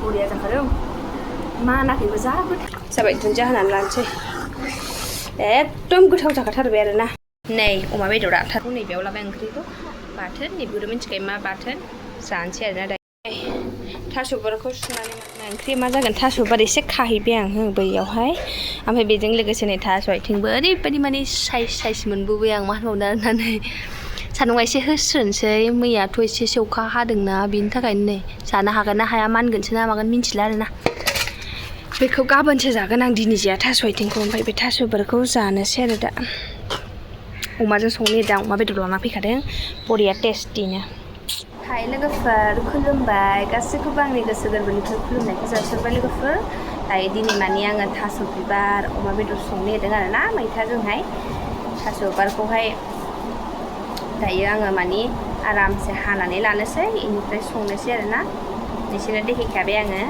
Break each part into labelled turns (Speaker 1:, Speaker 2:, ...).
Speaker 1: बरिया जाखादों मानाखैबो जा गोथाव जाबाय दुन्दिया होनानै लानोसै एकदम गोथाव जाखाथारबाय आरोना नै अमा बेदरा थारखौ नैबेयाव लाबाय ओंख्रिखौ बाथोन नैबेखौथ' मिन्थिखायो मा बाथोन जानोसै आरोना दायो थास' बिबारखौ सुनानै ओंख्रि मा जागोन थास' बिबार एसे खाहैबाय आं बैयावहाय ओमफ्राय बेजों लोगोसे नै थास' आथिंबो ओरैबायदि माने साइज मोनबोबाय आं मा होनबावनो होननानै सान्दुंआ एसे होस्रोनोसै मैयाथ' एसे अखा हादोंना बेनि थाखायनो नै जानो हागोन ना हाया मानगोनसो ना मागोन मिन्थिला आरोना बेखौ गाबोनसो जागोन आं दिनै जाया थास' आथिंखौ ओमफ्राय बे थास' बिबारखौ जानोसै आरो दा अमाजों संनो दा अमा बेदर लाना फैखादों बरिया टेस्टिनो हाय लोगोफोर खुलुमबाय गासैखौबो आंनि गोसो गोरबोनिफ्राय खुलुमनायखौ जासिहरबाय लोगोफोर दायो दिनै माने आङो थास' बिबार अमा बेदर संनो नागिरदों आरोना मैथाजोंहाय थास' बिबारखौहाय दायो आङो माने आरामसे हानानै लानोसै बेनिफ्राय संनोसै आरोना बिसोरनो देखायखाबाय आङो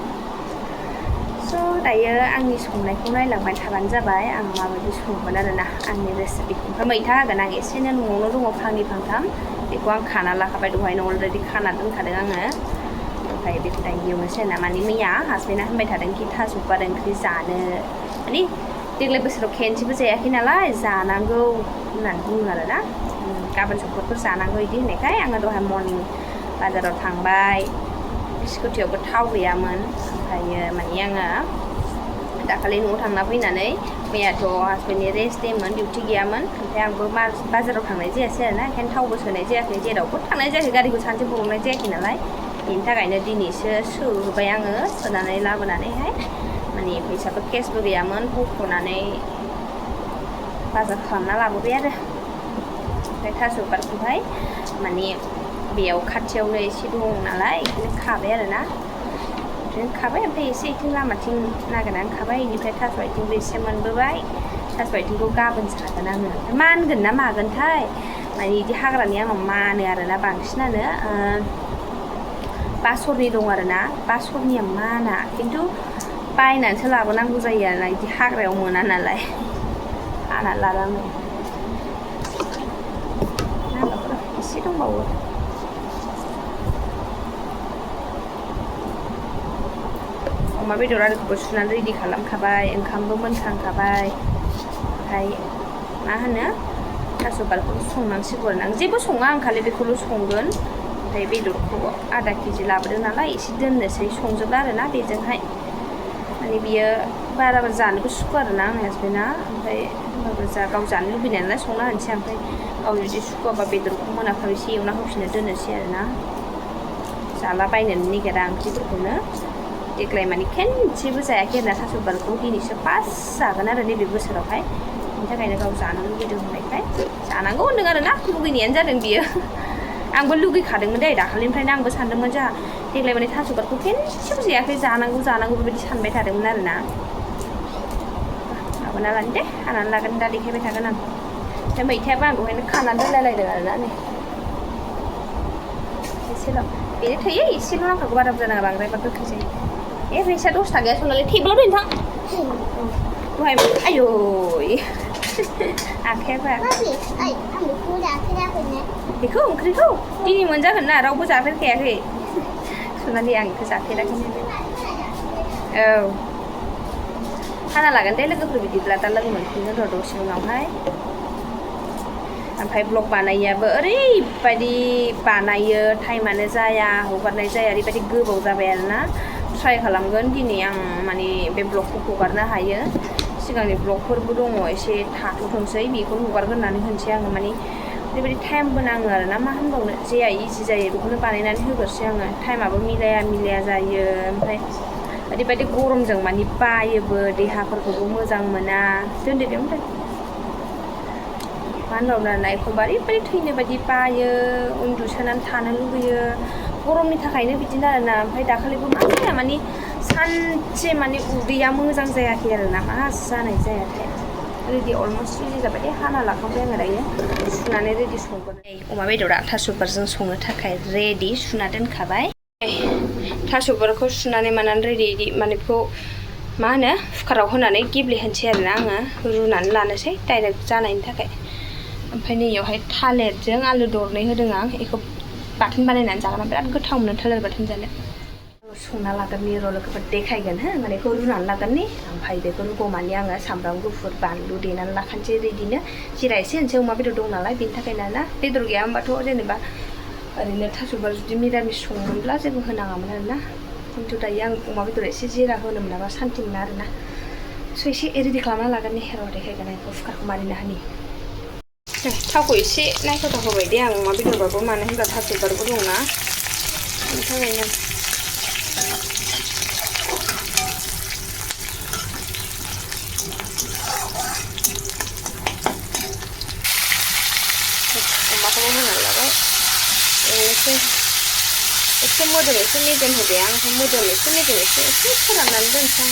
Speaker 1: स' दायो आंनि संनायखौ नायलांबाय थाबानो जाबाय आं माबायदि संगोन आरोना आंनि रेसिपिखौ ओमफ्राय मैथा होगोन आं एसेनो न'आवनो दङ फांनै फांथाम बेखौ आं खाना लाखाबाय दहायनो अलरेडि खाना दोनखादों आङो ओमफ्राय बेखौ दायो एवनोसै आरोना माने मैया हासबेन्डआ होनबाय थादोंखि थास' बिबार ओंख्रि जानो माने देग्लाय बोसोराव खेनसेबो जायाखै नालाय जानांगौ होननानै बुङो आरोना गाबोन समफोरफोर जानांगौ बिदि होननायखाय आङो दहाय मर्निं बाजाराव थांबाय स्कुटियावबो थाव गैयामोन ओमफ्रायो माने आङो दाखालि न'आव थांना फैनानै मैयाथ' हासबेन्डनि रेस्ट देमोन डिउटि गैयामोन ओमफ्राय आंबो बाजाराव थांनाय जायासै आरोना ओंखायनो थावबो सोनाय जायाखै जेरावबो थांनाय जायाखै गारिखौ सानसे बरननाय जायाखै नालाय बेनि थाखायनो दिनैसो सोबाय आङो सोनानै लाबोनानैहाय माने फैसाबो केसबो गैयामोन बख'नानै बाजार खालामना लाबोबाय आरो ओमफ्राय थास' बिबारखौहाय माने बेयाव खाथियावनो एसे दं नालाय बेखौनो खाबाय आरोना बिदिनो खाबाय ओमफ्राय एसे इथिं लामाथिं नागिरनानै खाबाय बेनिफ्राय थास' आथिंबो एसे मोनबोबाय थास' आथिंखौ गाबोन जागोन आङो मानगोन ना मागोनथाय माने बिदि हाग्रानि आंनाव मानो आरोना बांसिनानो बासरनि दं आरोना बासरनिया माना खिन्थु बायनानैसो लाबोनांगौ जायो आरोना बिदि हाग्रायाव मोना नालाय हानानै लानांगौ एसे दंबावो अमा बेदर आरिखौबो सुनानै रेडि खालामखाबाय ओंखामबो मोनखांखाबाय ओमफ्राय मा होनो थास' बिबारखौ संनांसिगौ आरो आं जेबो सङा आं खालि बेखौल' संगोन ओमफ्राय बेदरखौ आधा केजि लाबोदों नालाय एसे दोननोसै संजोबला आरोना बेजोंहाय माने बियो बारा जानोबो सुखुआ आरोना आंनि हासबेन्डआ ओमफ्राय होमबाबो गाव जानो लुबैनाय नालाय संना होनोसै ओमफ्राय गाव जुदि सुखुवाबा बेदरखौ मोनाफ्राव एसे एवना होफिननो दोननोसै आरोना जाला बायनो नागिरा ओंख्रिफोरखौनो देग्लाय माने खेनसेबो जायाखै आरोना थास' बिबारखौ दिनैसो फार्स्ट जागोन आरो नैबे बोसोरावहाय बेनि थाखायनो गाव जानो लुगैदों होननायखाय जानांगौ होनदों आरोना लुगैनायानो जादों बियो आंबो लुगैखादोंमोन दे दाखालिनिफ्रायनो आंबो सानदोंमोन जोंहा देग्लाय माने थास' बिबारखौ खेनसेबो जायाखै जानांगौ बेबायदि सानबाय थादोंमोन आरोना माबाना लानो दे हानानै लागोन दा देखायबाय थागोन आं ओमफ्राय मैथायाबो आं दहायनो खानानै दोनलायलायदों आरोना नै एसेल' बेनो थोयो एसेल' नांखागौ बारा बुरजा नाङा बांद्रायबा गोखै जायो फैसा 10 थाखाया सनालि टेबोलाव दोन थां दहाय आयौ आखायाबा बेखौ ओंख्रिखौ दिनै मोनजागोन ना रावबो जाफेरखायाखै सनालि आं बेखौ जाफेराखैनो औ हाना लागोन दे लोगोफोर बिदिब्ला दा लोगो मोनफिनगोन र' दसे उनावहाय ओमफ्राय ब्लग बानायनायाबो ओरैबायदि बानायो टाइमानो जाया हगारनाय जाया ओरैबायदि गोबाव जाबाय आरोना ट्राइ खालामगोन दिनै आं माने बे ब्लगखौ हगारनो हायो सिगांनि ब्लगफोरबो दङ एसे थाथ'थोंसै बेखौनो हगारगोन होननानै होनसै आङो माने ओरैबायदि टाइमबो नाङो आरोना मा होनबावनो जेया इजि जायो बेखौनो बानायनानै होगोरसै आङो टाइमाबो मिलाया जायो ओमफ्राय ओरैबायदि गरमजों माने बायोबो देहाफोरखौबो मोजां मोना दोनदो दे ओमफ्राय मा होनबावनो आरोना एखमबा ओरैबायदि थैनो बायदि बायो उन्दुसोनानै थानो लुगैयो गरमनि थाखायनो बिदिनो आरोना ओमफ्राय दाखालिबो मा जाया माने सानसे माने उदैया मोजां जायाखै आरोना मा जानाय जायाखै रेडि अलमस्ट रेडि जाबाय दे हाना लाखांबाय आङो दायो सुनानै रेडि संगोन अमा बेदरा थास' बिबारजों संनो थाखाय रेडि सुना दोनखाबाय थास' बिबारखौ सुनानै मानानै रेडि माने बेखौ मा होनो कुकाराव होनानै गेब्लेहोनोसै आरोना आङो रुनानै लानोसै डाइरेक्ट जानायनि थाखाय ओमफ्राय नैयावहाय थालिरजों आलु दरनै होदों आं बेखौ बाथोन बानायनानै जागोन बिराद गोथाव मोनो थालिर बाथोन जानो संना लागोननि र' लोगोफोर देखायगोन हो माने बेखौ रुनानै लागोननि ओमफ्राय बेखौ रुगौमानि आङो सामब्राम गुफुर बानलु देनानै लाखानोसै बिदिनो जिरा एसे होनोसै अमा बेदर दं नालाय बेनि थाखायनो ना बेदर गैया होनबाथ' जेनेबा ओरैनो थास' बिबार जुदि मिरामिस सङोमोनब्ला जेबो होनाङामोन आरोना खिन्थु दायो आं अमा बेदर एसे जिरा होनो मोनाबा सान्थि मोना आरोना स' एसे रेडि खालामना लागोननि र' देखायगोन आं कुकारखौ मारिना होनि थावखौ एसे नायथाव होबाय दे आं अमा बेदरबाबो मानो होनबा थास' बिबारबो दंना बेनि थाखायनो अमाखौबो होनानै लाबाय एसे मोदोम एसे मेजेम होबाय आं ओमफ्राय मोदोम एसे मेजेम एसे फोराननानै दोनसै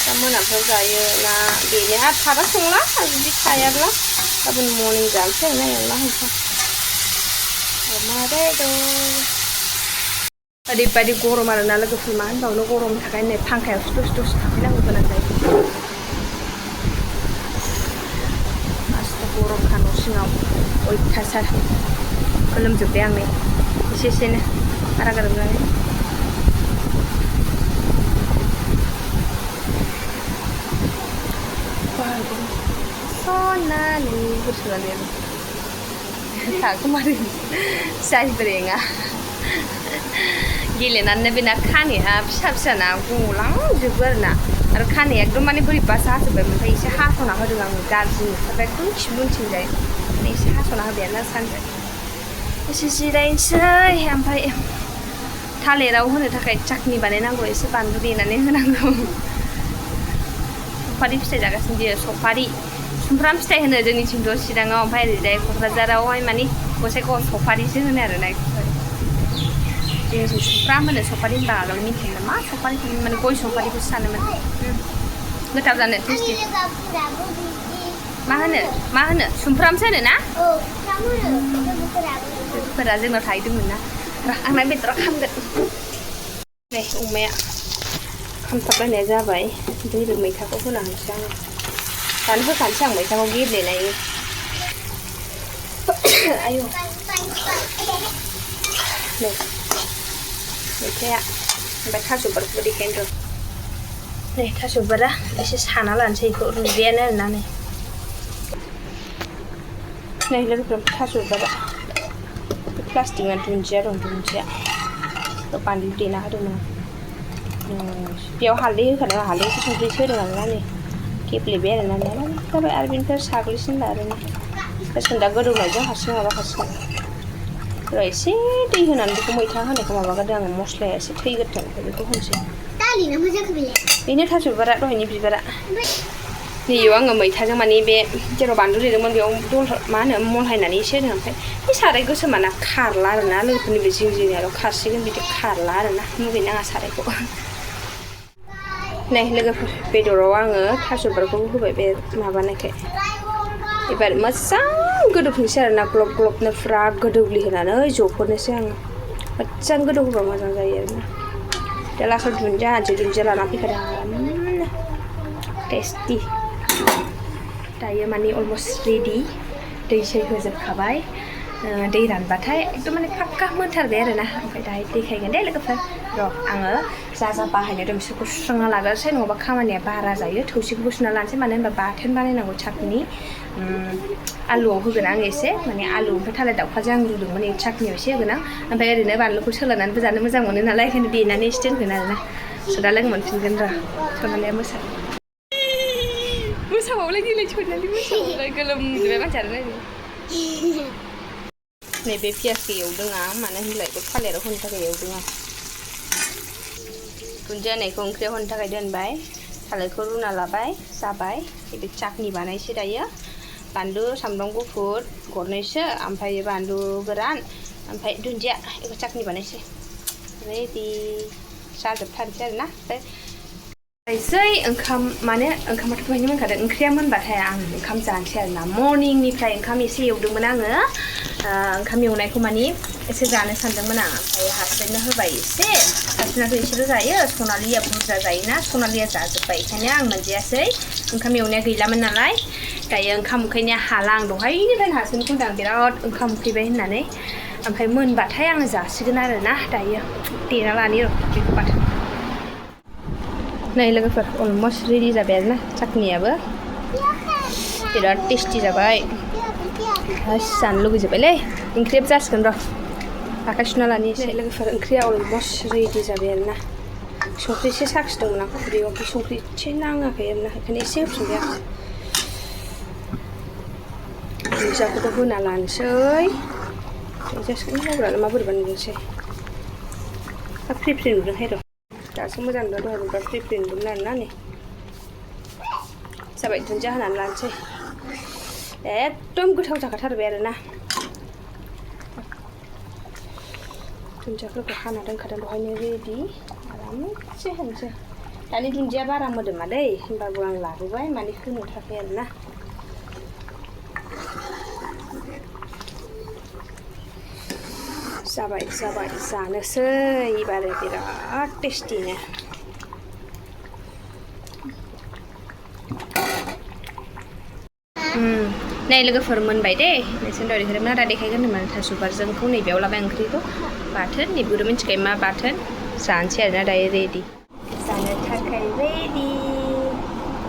Speaker 1: दा मोनाफ्राव जायो ना बेनो आरो थाबा संला जुदि थायाब्ला गाबोन मर्निं जानोसै आरोना एवना होनोसै अमा बेदर ओरैबायदि गरम आरोना लोगोफोर मा होनबावनो गरमनि थाखाय नै फांखायाव दसे थाफैनांगौ गोनां जायो मासथ' गरमखा न' सिङाव अयथासार गोलोमजोब्बाय आं नै एसेनो बारा गोलोमनानै सनालि गुसुआनो थाखोमारो जायब्रेङा गेलेनानै बेना खानाया फिसा फिसाना गलांजोबो आरोना आरो खानाया एकदम माने बोरैबासो हाजोब्बाय ओमफ्राय एसे हास'ना होदों आङो गाज्रिनि ओमफ्राय एकदम खिबुनथिंजाय माने एसे हास'ना होबाय आरोना सानजाय एसे जिरायनोसै ओमफ्राय थालिराव होनो थाखाय चाटनि बानायनांगौ एसे बानलु देनानै होनांगौ सफारि फिथाइ जागासिनो बियो सफारि सुमफ्राम फिथाइ होनो जोंनिथिंथ' चिराङाव ओमफ्राय ओरैजाय क'क्राझारावहाय माने गसाइगाव सफारिसो होनो आरोना जोंनिथिं सुमफ्राम होनो सफारि होनबा आगोल मिथियोमोन मा सफारि माने गय सफारिखौसो सानोमोन गोथाव जानो टेस्टि मा होनो सुमफ्रामसो होनो ना लोगोफोरा जोंनाव थाहैदोंमोन ना आंना बेदरा खामगोन नै अमाया खामथाबलायनाय जाबाय दै मैथाखौ होना होनोसै आङो दानो होखानोसै आं मैथाखौ गेब्लेनायनि आयौ नै मैथाया ओमफ्राय थास' बिबारखौबो देखायनो र' नै थास' बिबारा एसे साना लानोसै बेखौ रुजायानो आरोना नै लोगोफोर थास' बिबारा प्लास्टिकना दुन्दिया दं दुन्दिया बानलु देना होदोंमोन बेयाव हालदै होखादों हालदै एसे संख्रिसो होदों आरोना नै गेब्लेबाय आरोना जाबाय आरो बेनिफ्राय साग्लिसिनला आरोना ओमफ्राय दा गोदौनायजों हारसिं माबाखासिगोन र' एसे दै होनानै बेखौ मैथा होनायखौ माबागारदों आङो मस्लाया एसे थैग्रोथों ओमफ्राय बेखौ होनोसै बेनो थास' बिबारा दहायनि बिबारा नैयाव आङो मैथाजों माने बे जेराव बानलु देदोंमोन बेयाव मा होनो मलहायनानै एसे होदों ओमफ्राय बे साराय गोसोमाना खारला आरोना लोगोफोरनि बे जिं जिंआल' खारसिगोन बिदि खारला आरोना मुगैनाङा सारायखौ नै लोगोफोर बेदराव आङो थास' बिबारखौबो होबाय बे माबानायखाय एबार मोजां गोदौफिनसै आरोना ग्लब ग्लबनो फुरा गोदौग्लिहोनानै जबहोनोसै आङो मोजां गोदौहोबा मोजां जायो आरोना दा लास्टआव दुन्दिया हानोसै दुन्दिया लाना फैखादों आरामनो टेस्टि दायो माने अलमस्ट रेडि दै सै होजोबखाबाय दै रानबाथाय एकदम माने फाक्का मोनथारबाय आरोना ओमफ्राय दाहाय देखायगोन दे लोगोफोर र' आङो जा बाहायनो दं बिसोरखौ सुस्रांना लाग्रोसै नङाबा खामानिया बारा जायो थौसिखौबो सुना लानोसै मानो होनबा बाथोन बानायनांगौ चाटनि आलुआव होगोन आं एसे माने आलु ओमफ्राय थालिर दाउखाजों आं रुदोंमोन चाटनियाव एसे होगोन आं ओमफ्राय ओरैनो बानलुखौ सोलानानैबो जानो मोजां मोनो नालाय ओंखायनो देनानै एसे दोनगोन आरोना दा लोगो मोनफिनगोन र' सनालिया मोसाबावलाय देलाय सनालि मोसाबावलाय गोलोमजोबबाय मानसियानो नैबे पियासखौ एवदों आं मानो होनब्ला बेखौ थालिराव होनो थाखाय एवदों आं दुन्दिया होनायखौ ओंख्रियाव होनो थाखाय दोनबाय थालिरखौ रुना लाबाय जाबाय बे चाटनि बानायसै दायो बानलु सामब्राम गुफुर गरनैसो ओमफ्राय बानलु गोरान ओमफ्राय दुन्दिया बेखौ चाटनि बानायसै रेडि जाजोबथारसै आरोना ओमफ्राय ओंखाम माने ओंखामाथ' दहायनो मोनखादों ओंख्रिया मोनबाथाय आं ओंखाम जानोसै आरोना मर्निंनिफ्राय ओंखाम एसे एवदोंमोन आङो ओंखाम एवनायखौ माने एसे जानो सानदोंमोन आं ओमफ्राय हासबेन्डनो होबाय एसे हासबेन्डआथ' एसेल' जायो सनालिया बुरजा जायोना सनालिया जाजोब्बाय ओंखायनो आं मोनजायासै ओंखाम एवनाया गैलामोन नालाय दायो ओंखाम उखैनाया हाला आं दहायनिफ्रायनो हासबेन्डखौ होनदों बिराद ओंखाम उखैबाय होननानै ओमफ्राय मोनबाथाय आङो जासिगोन आरो ना दायो देना लानि र' बेखौ बाथोन नै लोगोफोर अलमस्ट रेडि जाबाय आरो ना चाटनियाबो बिराद टेस्टि जाबाय जानो लुगैजोब्बायलै ओंख्रियाबो जासिगोन र' आखाइ सुना लानि एसे लोगोफोर ओंख्रिया अलमस्ट रेडि जाबाय आरो ना संख्रि एसे साखिदोंमोन आं खुरैयाव ओमफ्राय संख्रि एसे नाङाखै आरो ना बेखायनो एसे होफिनबाय आं दुन्दियाखौथ' होना लानोसै जासिगोन मबाइलानो मा बोरैबा नुदोंसै फ्रि फ्रि नुदोंहाय र' दासो मोजां नुदों दहाय बोरैबा फ्रि फ्रि नुदोंमोन आरोना नै जाबाय दुन्दिया होनानै लानोसै एकदम गोथाव जाखाथारबाय आरो ना दुन्दियाफोरखौ हाना दोनखादों दहायनो रेडि आरामसे होनोसै दानि दुन्दिया बारा मोदोमा दै होमबाबो आं लाबोबाय माने होनो थाखाय आरो ना जाबाय जाबाय जानोसै एबारो बिराद टेस्टिनो नै लोगोफोर मोनबाय दे नोंसोर दहाय देखायदोंमोन आदा देखायगोन होनदोंमोन थास' बिबारजोंखौ नैबेयाव लाबाय ओंख्रिखौ बाथोन नैबेखौथ' मिथिखायो मा बाथोन जानोसै आरोना दायो रेडि जानो थाखाय रेडि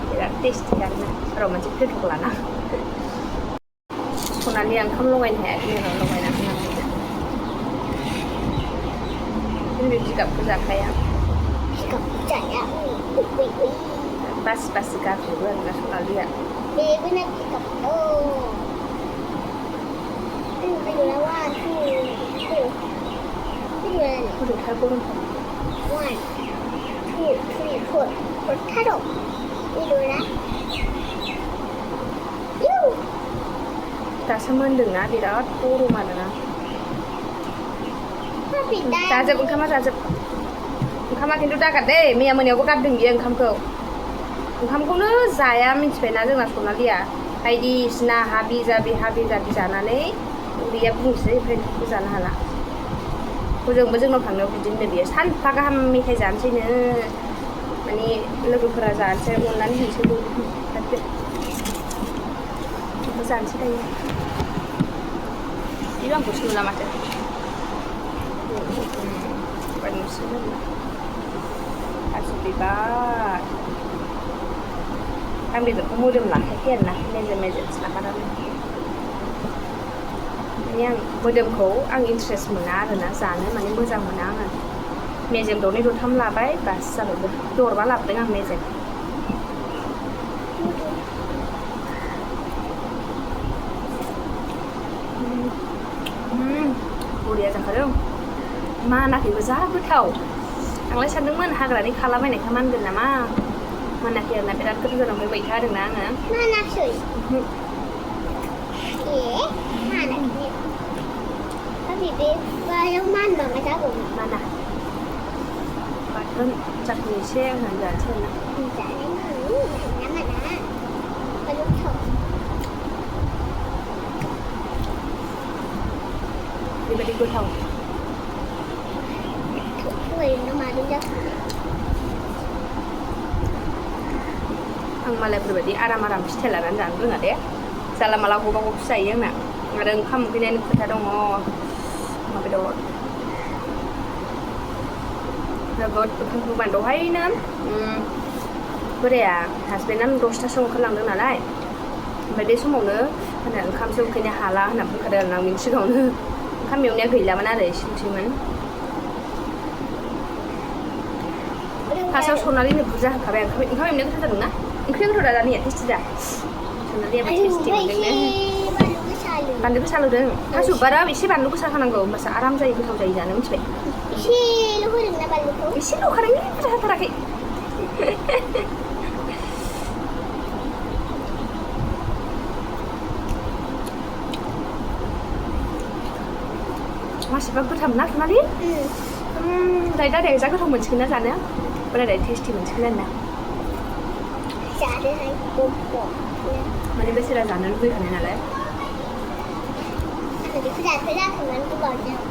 Speaker 1: बिराद टेस्टि आरोना र' मोनसे प्लेटखौ लाना सनालि ओंखाम लगायनो हायाखै र' लगायना होनांगौ बे जिगाबखौ जाखाया जिगाबखौ जाया बासि बासि गारजोबो आरोना सनालिया बेबोना जिगाबखौ बेदरा बेदरा गरम 1 2 3 4 4타로 बेदरा दासो मोनदोंना बिराद गरम आरोना जाजोब ओंखामा जाजोब ओंखामा खिन्थु दागार दे मैया मोनायावबो गारदों बियो ओंखामखौनो जाया मिथिबायना जोंना सनालिया बायदिसिना हाबि जाबि जानानै उदैया बुंसै ओमफ्राय ओंखामखौ जानो हाला हजोंबो जोंनाव थांनायाव बिदिनो बियो सानफा गाहाम मेथाइ जानोसैनो माने लोगोफोरा जानोसै अननानै होनोसै बेखौ जानोसै दायो बेबो आंखौसो नुला माथो थास' बिबार आं बेदरखौ मोदोम लाखायाखै आरोना मेजेमसो लाखादों माने आं मोदोमखौ आं इन्ट्रेस्ट मोना आरोना जानो माने मोजां मोना आङो मेजेम दरनै दरथाम लाबाय बास जाबाय दरबा लाबोदों आं मेजेम बरिया जाखादों मानाखैबो जा गोथाव आंलाय सानदोंमोन हाग्रानि खालाबायनायखौ मानगोन नामा मानाखै आरोना बिराद गोथाव जादों ओमफ्राय मैथा होदोंना आङो मानाखै मानाखै बे बायाव मानबा मा जागौमोन माना बाथोन चाटनि एसे होनानै जानोसै आरोना बेबायदि गोथाव आं मालायफोरबायदि आराम स्टाइल लानानै जानो रोङा दे जाला माला गबा गबसो जायो आंना आरो ओंखाम उखैनायनि खोथा दङ अमा बेदर नोगोद ओंखामखौ दहायनो बोराया हासबेन्डआ 10थासोआव ओंखारलांदों नालाय ओमफ्राय बे समावनो ओंखामसो उखैनो हाला होनना बुंखादों आरो आं बेनि सिगाङावनो ओंखाम एवनाया गैलामोन आरो एसेल'सैमोन फार्स्टआव सनालिनो बुरजा होखाबाय ओंखाम एवनाया गोथाव जादोंना ओंख्रिया गोथाव दा दानिया टेस्टि दा सनालिया टेस्टि मोनदोंनो बानलु गोसा होदों थास' बिबारा एसे बानलु गोसा होनांगौ होमबासो आराम जायो गोथाव जायो जानो मिथिबाय एसेल' होदोंना बानलुखौ एसेल' होखादों बुरजा होथाराखै मासेबा गोथाव ना सनालि दाय जा गोथाव मोनसिगोन ना जानो बोराय टेस्टि मोनसिगोन आरोना माने बेसोरा जानो लुबैखानाय नालाय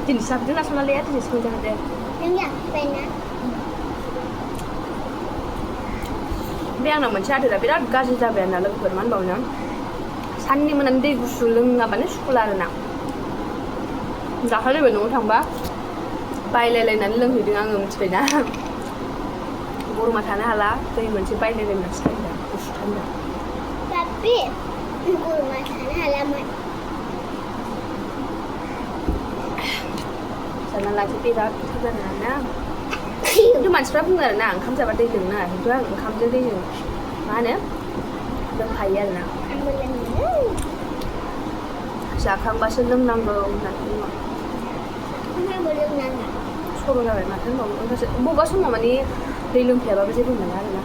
Speaker 1: दिनैसो जाबोदों ना सनालिया दिनैसो मोनजाखादों बे आंनाव मोनसे आदोरा बिराद गाज्रि जाबाय आरोना लोगोफोर मा होनबावनो साननि मोनानि दै गुसु लोङाबानो सुखुला आरोना दाखालिबो न'आव थांबा बायलायलायनानै लोंहैदों आङो मिथिबायना गरमा थानो हाला दै मोनसे बायलायलायनानैसो थांदों गुसु थान्दा
Speaker 2: Tapi gurma sana halaman.
Speaker 1: जाना लानोसै बिराद गोथाव जानो ना खिन्थु मानसिफ्रा बुङो आरोना ओंखाम जाबा दै लोंनो नाङा खिन्थु आं ओंखामजों दैजों मा होनो लोंफायो आरोना जाखांबासो लोंनांगौ होननानै बुङो सर' जाबाय माथो होनबावनो ओंखामसो बबेबा समाव माने दै लोंफायाबाबो जेबो मोना आरोना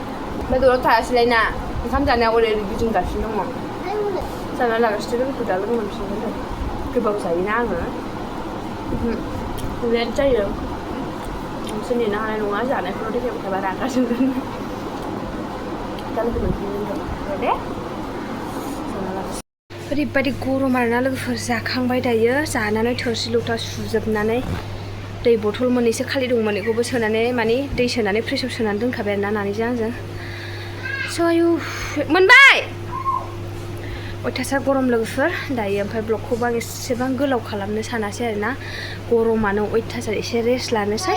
Speaker 1: बेदराव थायासैलाय ना ओंखाम जानायाव ओरै गिदिंगासिनो दङ जाना लागासिनो लोगोखौ दा लोगो मोनफिनगोन गोबाव जायोना आङो लेट जायो नोंसोर नेनो हानाय नङा जानायफोराव देखायबाय थाबा रागा जोंगोन दा लोगो मोनफिनगोन दे जाना लागासिनो ओरैबायदि गरम आरोना लोगोफोर जाखांबाय दायो जानानै थोरसि लथा सुजोबनानै दै बथल मोननैसो खालि दंमोन बेखौबो सोनानै माने दै सोनानै फ्रिजआव सोनानै दोनखाबाय आरोना नानैजों आंजों आयु मोनबाय अयथासार गरम लोगोफोर दायो ओमफ्राय ब्लगखौबो आं एसेबां गोलाव खालामनो सानासै आरोना गरमानो अयथासार एसे रेस्ट लानोसै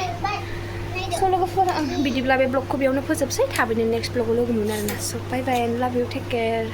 Speaker 1: स' लोगोफोर आं बिदिब्ला बे ब्लगखौ बेयावनो फोजोबसै थाबैनो नेक्स्ट ब्लगाव लोगो मोनो आरोना स' बाय बाय एन्ड लाभ इउ टेक केयार